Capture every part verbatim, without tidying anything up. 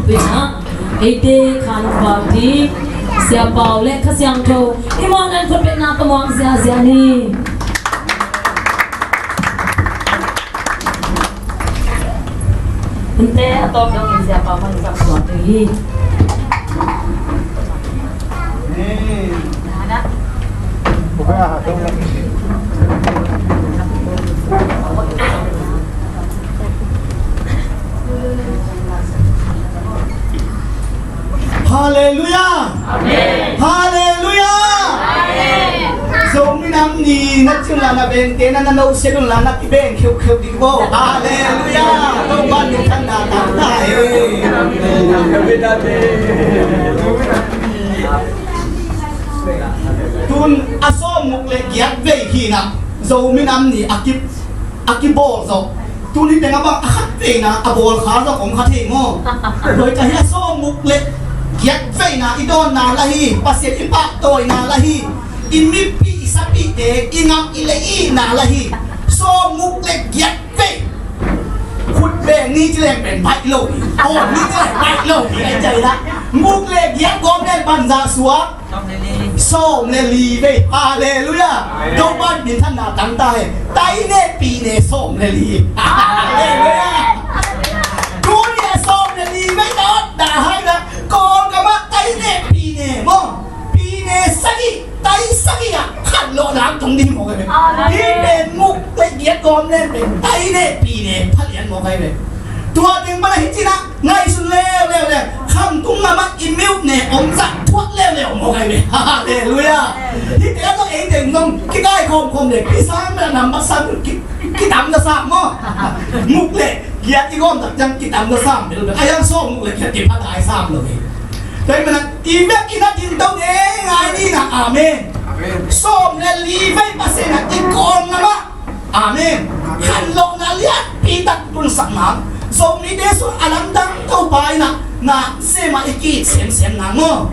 Pina, eite khan party, Sia Pau le Kha Siangtho, i mawh nan khut bengna ka muang ziahziah ni. Hunte a tawp dong in Sia Pau man zak suak ding hi. Halleluiah! Amen. Halleluiah! Amen. Zomi Nam Ni na cih un la na bengte na na nosia un la na kibeng kheukheu ding bo. Halleluiah! Topa minthanna tangta hi. Tun a sawmguk le giat vei hi na Zomi Nam Ni a kip a kibawl zawh. Tuni teng a bang a khat veina a bawl kha zawh om kha thei maw? Hoi ka hi a sawmguk le giat veina i dawnna la hi, Pasian i pahtawina la hi, i mipi i sapite i ngam i lei ihna la hi. Sawmguk le giat vei. Khut beng ni ci leng pen baih lo hi. Aw ni ci leng baih lo hi. Ai cai la. Guk le giat gawm leng banza suak. Sawm le li vei. Halleluiah. Amen. Topa minthanna tangta hi. Tai ne pi ne sawm le li. Halleluiah. Tuni a sawm le li vei na ot da hai na. Kawlgam ah tai ne pi ne maw. Pi ne sagih. Tai sagih ah khanlawhna tung ding maw kai ve. Amen. Hi pen guk le giat gawm ne pen tai ne pi ne phalian maw kai ve. Tua teng bana hi cina. Ngaihsun leuleu le, khamtung ngam ah i miuh ne om zah thuak leuleu maw kai ve. Halleluiah. Hihte a tawh ei teng zong kikaikhawm khawm le, kisam le nambat sam ki, kitam na sam maw. Guk le giat i gawm tak ciang kitam na sam bel bel. A yang sawm guk le giat kiphat a i sam lo hi. Tua hi manin i biakinn a dingto ding ngai ni na. Amen. Amen. Sawm le li vei Pasian a i Kawl ngam ah Amen. Khanlawhna lianpi tak tunsak nang. Zomite sung a lamdang Topa in ah na sem a i ki-it semsem nang maw.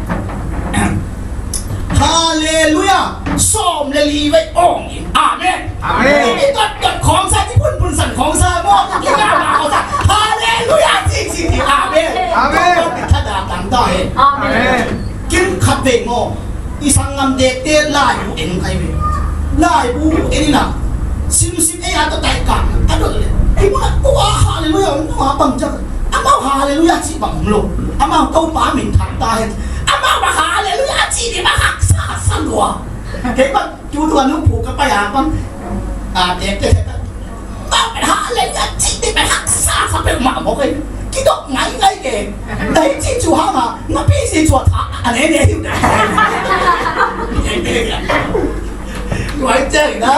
Halleluiah. Sawm le li vei awng in. Amen. Amen. I dotdot khawng sa, i punpun san khawng sa maw. I ngah ngah khawng sa. Halleluiah ci ci ci. Amen. Amen. Topa in thada tangta hen. Amen. Kim khat vei maw. I sanggam dekte laibu en kai ve. Laibu en in a simsim ei a tawh taikak a dot le, i mun a tua halleluiah om tua bang ciang, amau halleluiah cih bang om lo. Amau Topa minthan ta hen. Amau bang halleluiah cih ding bang haksa sa lua. Kei bang tu tua nu phu ka pai a bang a dekte Bang pen halleluiah cih ding pen haksa sa peuhmah mawk ei. Kidok ngaingai keng. Dai cih cu hang a na pi si cua tha a ne ne hi. Luai ceng na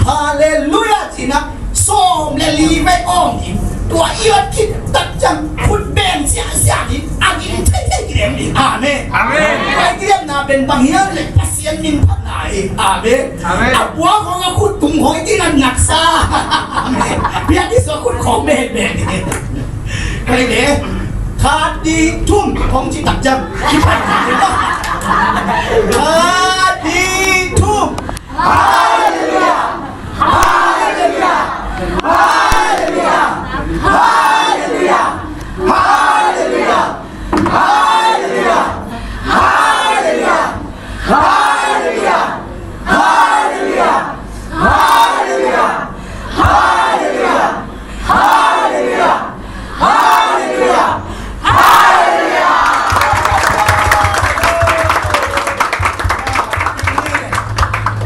halleluiah cih na sawm le li vei awng hi. Tua i ot khit tak ciang khut beng siahsiah hi. A gin thei thei kidem hi. Amen. Amen. Luai kidemna pen bang hiam le Pasian min phatna hi. Amen. Amen. A pua khong a khut tung hoi ti ngan ngak sa. Amen. Pia ti so khut khong me me. Kai le. Khat di thum khong ci tak jam. Khat di thum. Hallelujah. Hallelujah. Hallelujah. Hallelujah. Hallelujah. Hallelujah. Hallelujah. Hallelujah. Hallelujah. Hallelujah. Hallelujah. Hallelujah. Hallelujah. Hallelujah.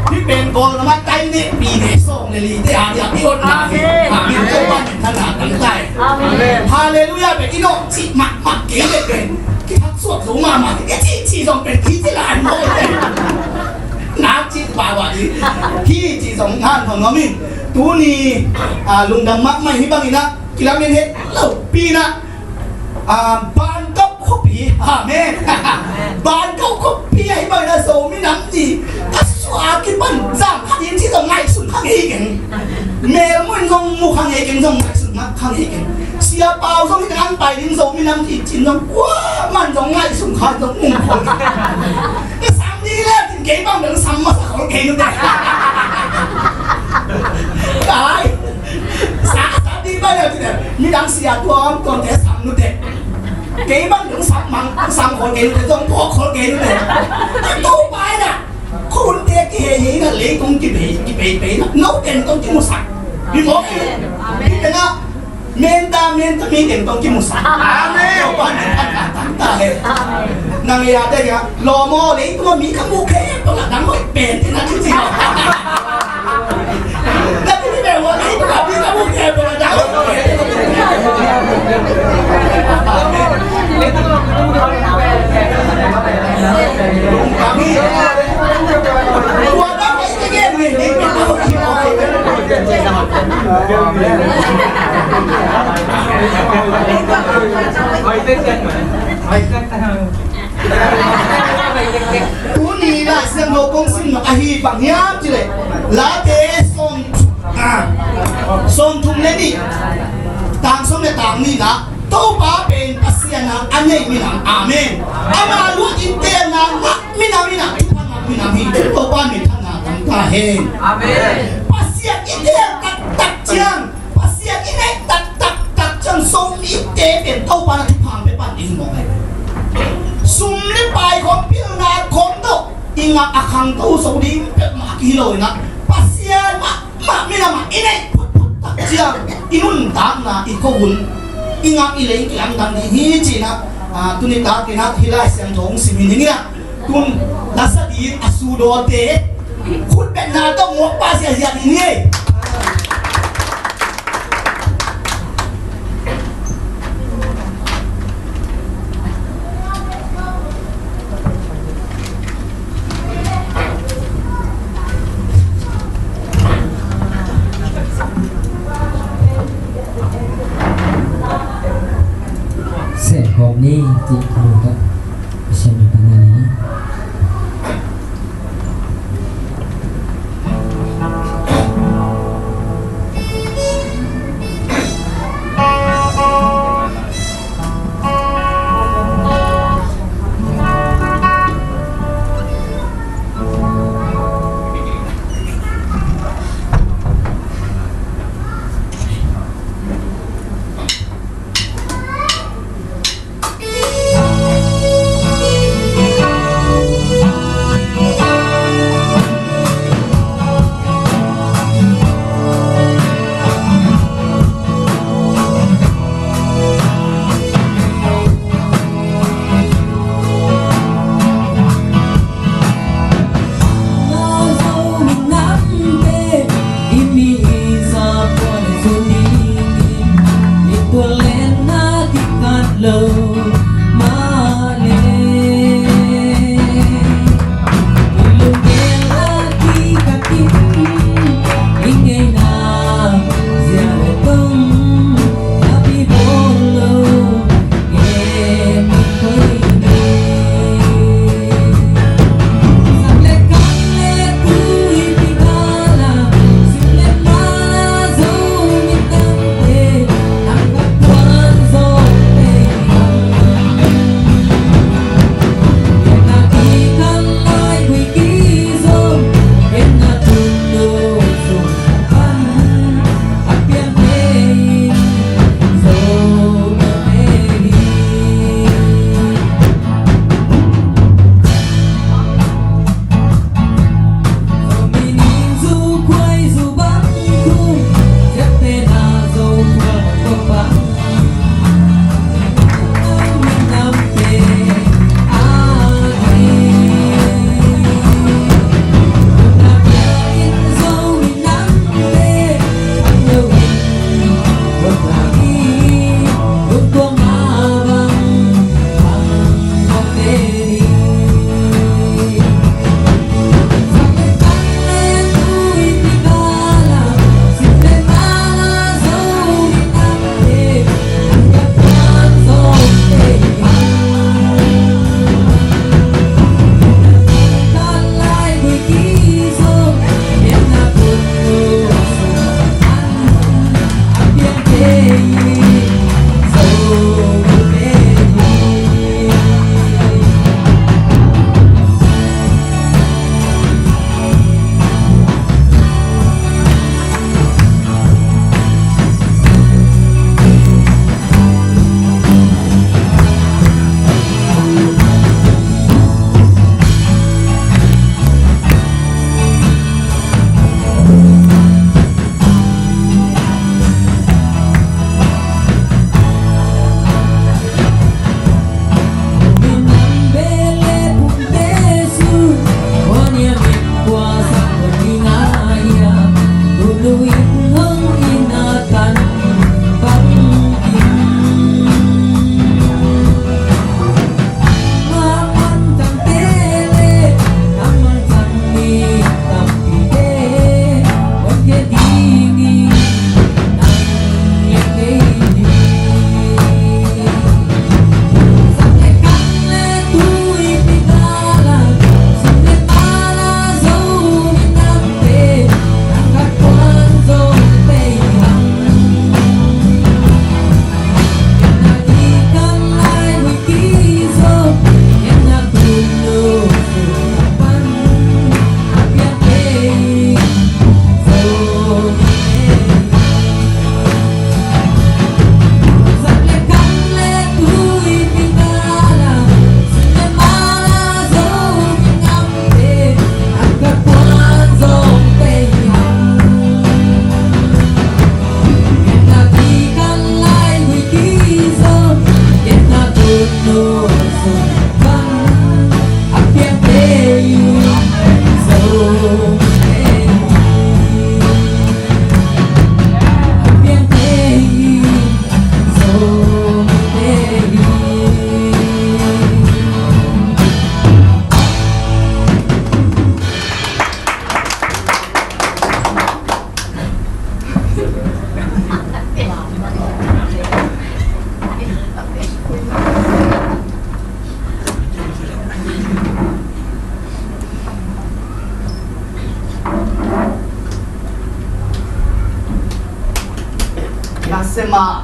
Hih pen Kawl lam ah tai ne pi ne sawm le li te a diak i ot na hi. Amen. Amen. Tua pan thana kan tai. Amen. Hallelujah pen i nawh cih mahmah kei le pen kithak suak zo mahmah. I cih cih zong pen i cih lai maw. Nak cih pa wa hi. Hi cih zong ngan thong ngam in. Tuni, ah, lungdam mahmah hi bangin ah kilamen het lo pi na. Ah, Bankauh khuapi. Amen. Bankauh khuapi ahi bangin a Zomi Nam Ni a suah a kipan zang khat in ci zong ngaihsun kha ngei keng. Melmuin zong mu kha ngei keng, zong ngaihsun kha ngei keng. Sia Pau zong hi keng an pai ding Zomi Nam Ni cin zong kuaman zong ngaihsun kha zong mu kha ngei keng. Ka sang ni le tin kei bang dang sam masa khol kei nu te. Kai. Sa sa ti ba le tin midang sia tuam tuam te sam nu te. Kei bang hong sam mang, hong sam khol kei nu te, hong phawk khol kei nu te. Topa in ah, khunte kihei hi in ah, leitung kibei, kibei bei in ah, note in tawh kimusak. Hi mawk hi. Hi teng ah, menta, menta, mite in tawh kimusak. Amen. Topa in ah, a tang ta hen. Nang leh a te kia, lawm aw, leitung ah mi ka muh khempeuh a dang hoih pen te na kici. Tuni Lai Siangtho kong sim nop ahi bang hiam cih leh, Late sawm, ah, sawmthum le nih, tang sawm le tang nih na, Topa pen Pasian a, a neih minam. Amen. Ama luat in teelna ngah minam in ah, thupha ngah minam hi. Topa minthanna tang ta hen. Amen. Pasian i teel taktak ciang, Pasian i neih taktak tak ciang, Zomite pen Topa in ah thupha hong pia pan ding hi mawk hi. Sum le pai khawng, pilna khawng tawh i ngak a khangto zo ding peuhmah hi lo in ah, Pasian mahmah minam ah i neih phutphut tak ciang, i nuntakna, i ko hun, i ngak i lei kilamdang ding hi ci in ah, ah, tuni takin ah hih Lai Siangtho hong sim hi ning in ah, tun lasa ding a sudawte khutbetna tawh muak pah ziahziah ding hi. Seh khawm ni, cih khawm ni.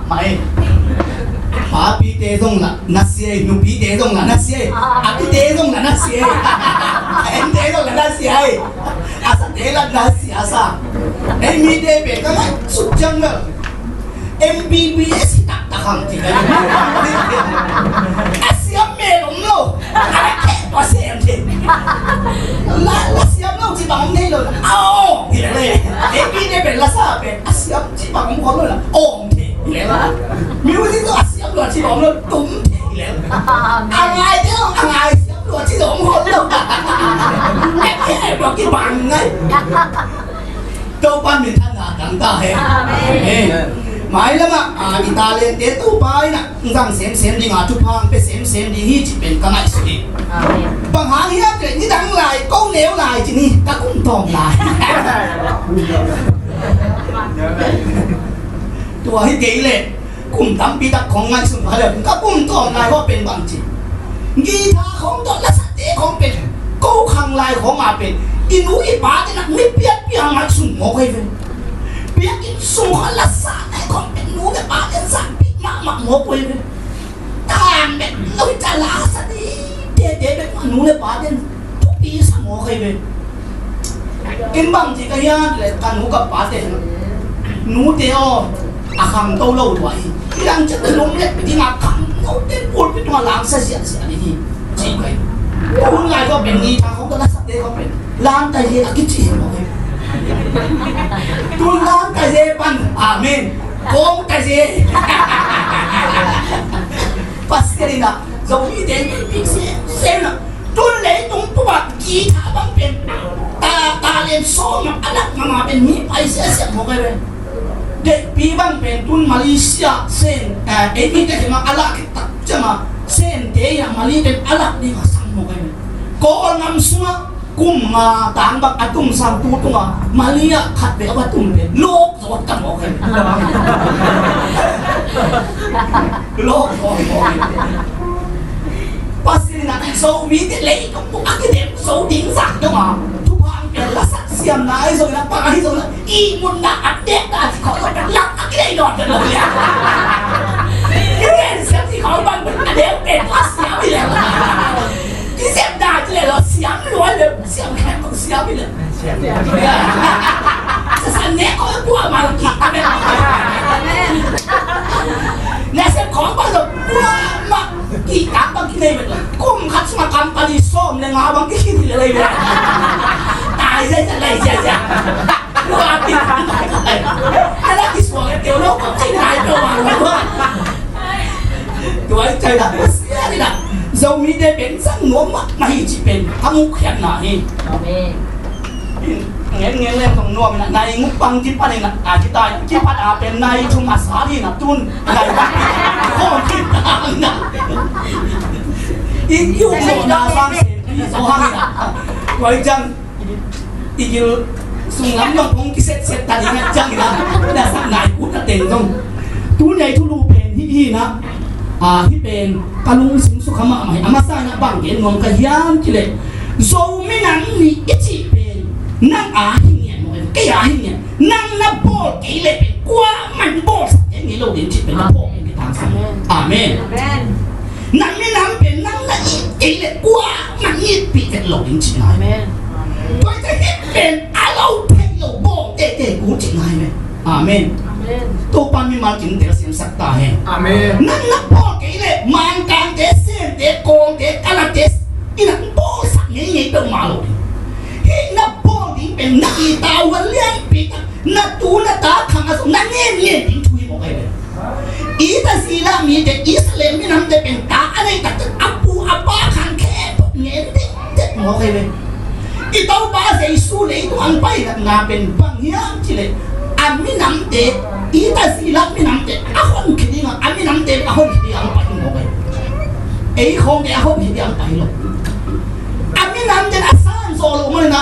Mai. Papite zong lah na sia ei, nupite zong lah na sia ei, a tute zong lah na sia ei, a ente zong lah na sia ei, a sate lah na sia sa. Ei mite pen ka ngaihsut ciang bel M B B S hi taktak hang ci ka hi. A siam mel om lo. A la khek tua siam thei. La, la siam lo ci bang om thei lo. Aw hi le le. Ei mite pen la sa pen a siam ci bang om khol lo la. Om thei hi le la. Music tawh a siam lua ci bang om lo. Tum thei hi le la. A ngai te lo, a ngai siam lua ci bang om khol lo. Em em lo kibang ngai. Topa minthanna tang ta hen. Amen. Amen. Mailam ah, ah, i talente Topa in ah zang semsem ding a, thupha pia semsem ding hi cih pen ka ngaihsut hi. Amen. Bang hang hiam cih leh nidang lai, ko neu lai ci ni, ka kum tawm lai. Tua hi kei leh kum tampi tak khong ngaihsun pha leh ka kum tawm lai khong pen bang ci. Guitar khong tawh lasate khong pen, ko khang lai khong a pen i nu i pate nak mi piakpiak ngaihsun mawk hi ve. Biakinn sung khong lasate khong pen nu le pate zahpih mahmah mawk hi ve. Tang bek lo hi ta lasa ding tete bek mah nu le pate thupi sa mawk hi ve. Ken bang ci ka hiam leh ka nu ka pate, nute aw, a khangto lo lua hi. Hih dang ciang lum leh ding a khangto ten pulpit tungah lamsa ziahziah ding hi ci ka hi. Hun lai khong pen ni tha khong ka lasate khong pen lan tai hi a kici hi mawk hi. Tun lan tai hi pan. Amen. Kong tai hi. Pasian in ah Zomite in pik se se na. Tun leitung tua guitar bang pen ta, talent sawm a lak mahmah pen mi pai siasia mawk hi ve. Deihpi bang pen tun Malaysia Sen, eh, ei mite hi mah a lak khit tak ciang a Sente in ah Malay pen a lak ding a sang mawk hi ve. Kawlgam sungah kum nga tang bang a tum sang tu tungah Malay ah khat ve a va tum pen lawk zawt ka mawk hi. Lawk zawt mawk hi. Pasian in ah Zomite leitung a kidem zo ding zah dong a thupha hong pia lasak siamna ahi zongin a, bang ahi zongin a, ihmutna a dekna ci khawng zong lak a kidei nawn pen lo hi a. Kidei siam ci khawng bang a dek pen a siam hi leh. Kizepna ci leh lo siam lua leh siam khek kong siam hi leh. Sa sa ne ko kua ma lo ki ta me. Ne se ko ba lo kua ma ki ta ba ki ne me lo. Kum khat sung a company sawm le nga bang ki ki le le me. Tai se se le se se. Kua ki ta le. Ala ki suang e teo lo ko ki nai teo ma lo. Tua i cai la sia ni la. Zomite pen sang nuam mah mah hi cih pen a mukhiatna hi. Amen. Ngen ngen leng tong nuam na nai nguk pang kipan na a kita kipat a pen nai thum a sa hi na tun nai bang khom kipan na. I i um lo na sang se i so hang na. Tua i cang i gil sung lam dong kong kisetset ta ding a ciang ina na sak nai kut a teng dong. Tuni a i thulu pen hih hi na. A hih pen ka lungsim sukha mahmah hi. A masa ina bang gen nuam ka hiam cih leh Zomi Nam Ni i cih pen nang a hi ngian maw, kei a hi ngian. Nang na bawl kei leh pen kuaman bawlsak kei ngei lo ding cih pen na phawk pen kei tangsa. Amen. Amen. Nam minam pen nang na it kei leh kuaman itpih vet lo ding cihna hi. Amen. Tua hi ta hih pen a lo theih lo bawl teitei kul cihna hi. Amen. Amen. Topa mimal kim tel siamsak ta hen. Amen. Nang na bawl kei leh Mangkangte, Sente, Kawlte, Kalate in a bawlsak ngeingei peuhmah lo ding. Hih na bawl ding pen na guitar huan lianpi tak na tu na ta khang a zong na ngen ngen ding thu hi mawk ahi ve. Itazila mite Israel minamte pen ta a nei taktak a pu a pa khang khempeuh ngen ding tek mawk ahi ve. I Topa Jesu leitung hong pai natna pen bang hiam cih leh a minamte, Itazila minamte a honkhia ding a, a minamte a honkhia ding a hong pai hi mawk ahi ve. Ei khawngte a honkhia ding a hong pai hi lo. A minamte a san zaw lo manin a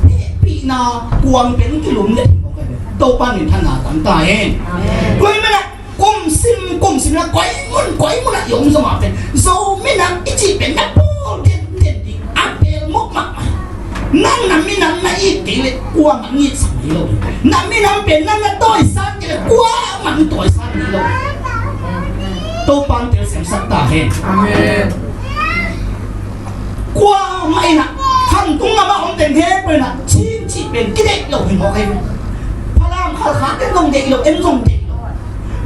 hehpihna kuang pen kilum leh hi mawk ahi ve. Topa minthanna tang ta hen. Amen. Tua ahih manin a kum sim kum sim na koi mun koi mun ah i om zong ah pen Zomi Nam i cih pen na bawl den den ding a pel mawk mahmah hi. Nang na minam na it kei leh kuamah ngitsak hi. lo. Na minam pen nang na tawisan kei leh kuamah tawisan kei lo. Topa'n telsiamsak ta hen. Amen. Kuamah in ah khamtung ngam ah om teng khempeuh in ah Chin cih pen kideih lo hi mawk hi. Falam Khalkha te zong deih lo, en zong deih lo.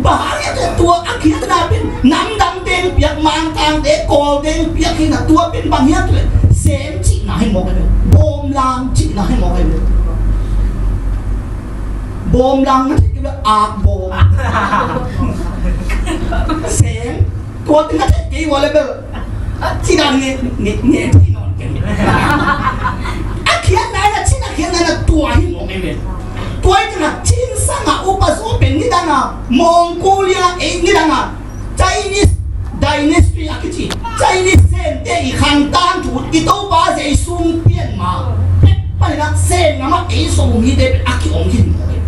Bang hang hiam cih leh tua a khiatna pen namdang teng piak, Mangkang te, Kawl teng piak hi in ah, tua pen bang hiam cih leh Sem cihna hi mawk hi. Bawmlang cihna hi mawk hi. Bawmlang na theih kei bel, ak bawm. Sem, tua teng na theih kei ua leh bel, a cihna nge, nge, nge, thei nawn kei. A khiatna in ah, Chin a khiatna in ah tua hi mawk hi ve. Tua hi teng ah Chin sang ah upa zaw pen nidang a, Mongolian ei nidang a, Chinese dynasty a kici, Chinese Sente i khang tangthu, i Topa Jesu pian ma pek pan in ah Sen ngam ah ei Zomite pen a kiom khin mawk hi.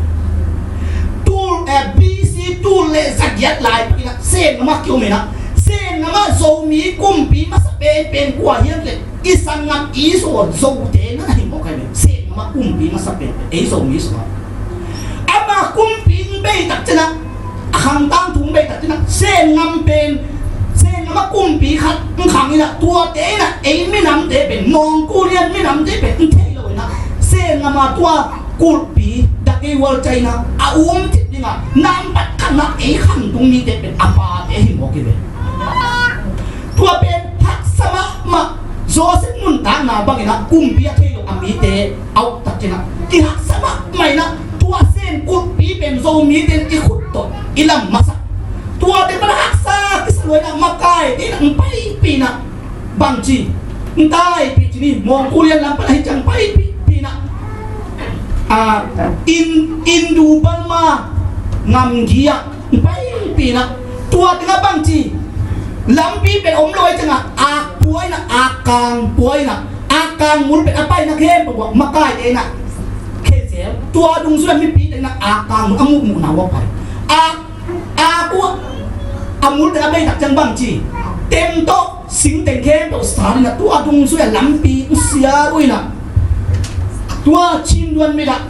Tul, eh, B C tul le zagiat lai pan in ah Sen ngam ah kiom in ah, Sen ngam ah Zomi kumpi masa penpen kua hiam cih leh i sanggam i Zo, Zote na hi mawk hi ve. Sen ngam ah kumpi masa penpen ei Zomi sung ah. Ama kumpi hong bei tak ciang ah, a khang tangthu hong bei tak ciang ah, Sen ngam pen, Sen ngam ah kumpi khat hong khang in ah, tuate in ah ei minamte pen, Mongolian minamte pen hong thei lo in ah, Sen ngam ah tua kulhpi, the Great Wall China a um cip ding a nambat khatna ei khamtung mite pen a pate hi mawk hi ve. Tua pen haksa mahmah, Joseph nuntakna bang in ah kumpi a thei lo a mite a uk tak ciang ah kihaksa mahmah in ah, tua Sen kulhpi pen Zomite in i khut tawh i lam masa. Tuate pan a haksa kisa lua in ah, makaite in ah hong paipih in ah, bangci, hong taipih ci ni, Mongolian lam pan a hi ciang paipih, pih in ah, ah, In, Indu Burma gamgi ah hong paipih in ah, tua teng ah bangci, lampi pen om lo ahih ciang ah, ak pua in ah, ak kang pua in ah, ak kang mul pen a paina khempeuh ah makaite in ah khenzel. Tua dungzui a mipite in ah ak kang mul a muhmuhna uah pai. Ak, ak uh a mul teng a bei tak ciang bangci, tem tawh sing teng khempeuh sal in ah, tua dungzui a lampi hong sial uh in ah, tua Chin duan mit ah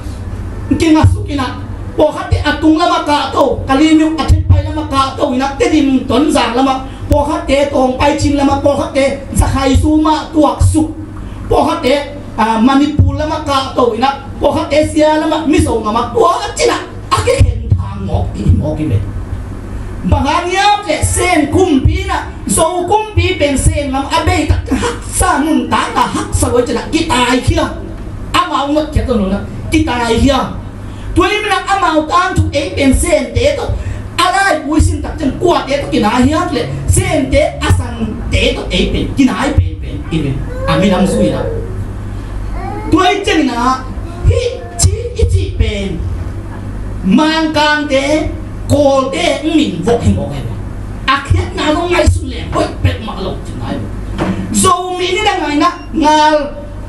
hong kinga suk in ah, pawlkhatte a tung lam ah kahto, Kalaymyo a thet pai lam ah kahto in ah, Tedim, Tonzang lam ah, pawlkhatte Tawngpai, Chin lam ah, pawlkhatte Zakhaizuma ah tuak suk, pawlkhatte, ah, Manipur lam ah kahto in ah, pawlkhatte Siam lam ah, Mizo ngam ah, tua cih in ah a kikhen thang mawk i mawk i ve. Bang hang hiam cih leh Sen kumpi in ah, Zo kumpi pen Sen ngam a bei tak ciang haksa, nuntakna haksa lua ahih ciang ah kitaikhia. Amau notkhia tawh nunah kitaikhia. Tua ahih manin ah amau tangthu ei pen Sente tawh a laipui sin tak ciang kuate tawh kinai hiam cih leh Sente a sante tawh ei pen kinai penpen i ve. A minam zui in ah. Tua ahih ciangin ah hih Chin i cih pen Mangkangte, Kawlte hong minvok hi mawk hi ve. A khiatna zong ngaihsun leng hoih pek mah lo ci ngai ve. Zomi nidang ah in ah ngal,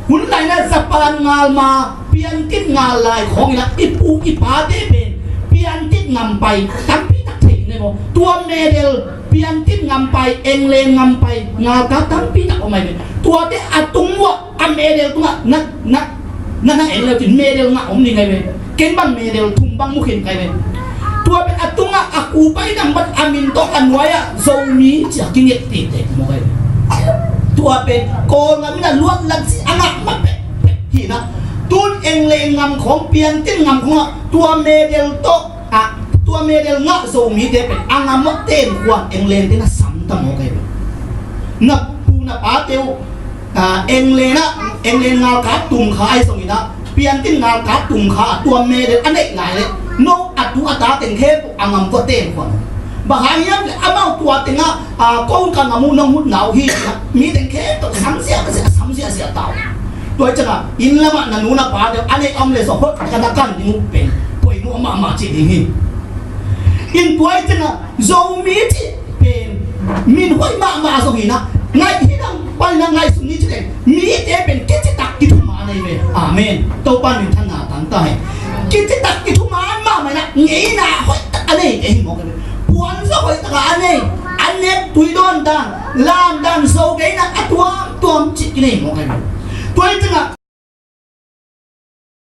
hun lai in ah Japan ngal ma, piantit ngal lai khawng in ah i pu i pate pen piantit ngam pai tampi tak thei in ah maw. Tua medal, piantit ngam pai, England ngam pai ngalkap tampi tak om ahi ve. Tuate a tung uah a medal tungah na, na, na, na en leu cin medal ngah om ding ahi ve. Ken bang medal thum bang mu khin ka hi ve. Tua pen a tungah a kupa i nambat a min tawh a nuai-ah Zomi ci-a kinget tite mawk ahi ve. Tua pen Kawl ngam in a luat lat si a ngah ma pekpek hi in ah, tun England ngam khawng, piantit ngam khawngah tua medal tawh, a, tua medal ngah Zomite pen a ngam ah tenkhuan England te na sam ta mawk ahi ve. Na pu na pate uh ah, England ah, England ngalkap tum kha ahi zongin ah, piantit ngalkap tum kha ah tua medal a neih lai leh no a tu a ta teng khempeuh a ngam vua tenkhuan. Bang hang hiam leh amau tua tengah, ah, ko ka ngam uh, nong hutna uh hi, ci-in ah mi teng khempeuh sam ziahziah, sam ziahziah ta uh. Tua hi ciangah inn lamah na nu na pa deuh a neih a om leh zong hot ka na kan ding uh pen poi nuam mahmah cih ding hi. In tua hi ciangah Zomi cih pen min hoih mahmah zongin ah, ngaih hi dang pan in ah ngaihsun ni ci leng, mite pen kicitak kithuman ahi ve. Amen. Topa minthanna tang ta hen. Kicitak kithuman mahmah in ah, ngeina hoihtak a neite hi mawk ahi ve. Puanzaw hoihtak a nei, a nek tui dawn dan, lam dan, zo kei in ah a tuamtuam cih kinei mawk ahi ve. Tua hi ciangah